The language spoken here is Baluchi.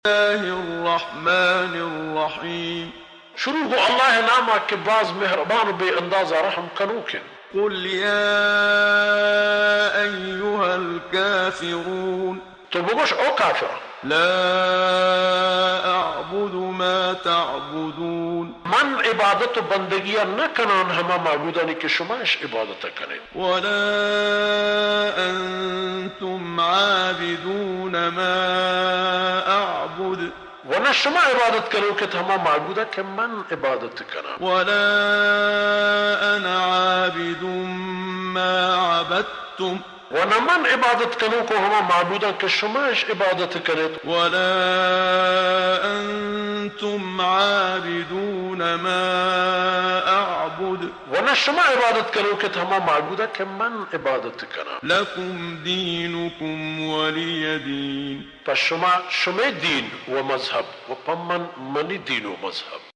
الله الرحمن الرحيم. شروع گوں اللہ ءِ نام ءَ کہ باز مہربان و بے اندازہ رحم کنوک انت. قل يا أيها الكافرون. تو بگوش، او کافر. لا أعبد ما تعبدون. من عبادت و بندگی ءَ نہ کنان ہما معبودانی کہ شما اش عبادت ءَ کن ات. ولا أنتم عابدون ما أعبد. و نہ شما عبادت کنوک ات ہما معبود ءَ کہ من عبادت کنان. ولا أنا عابد ما عبدتم. و نہ من عبادت کنوک اوں ہما معبود ءَ کہ شما اش عبادت کن ات. ولا أنتم عابدون ما أعبد. و نہ شما عبادت کنوک ات ہما معبود ءَ کہ من عبادت کنان. لكم دينكم ولي دين. پہ شما شمئے دین و مذہب و پہ من منی دین و مذہب.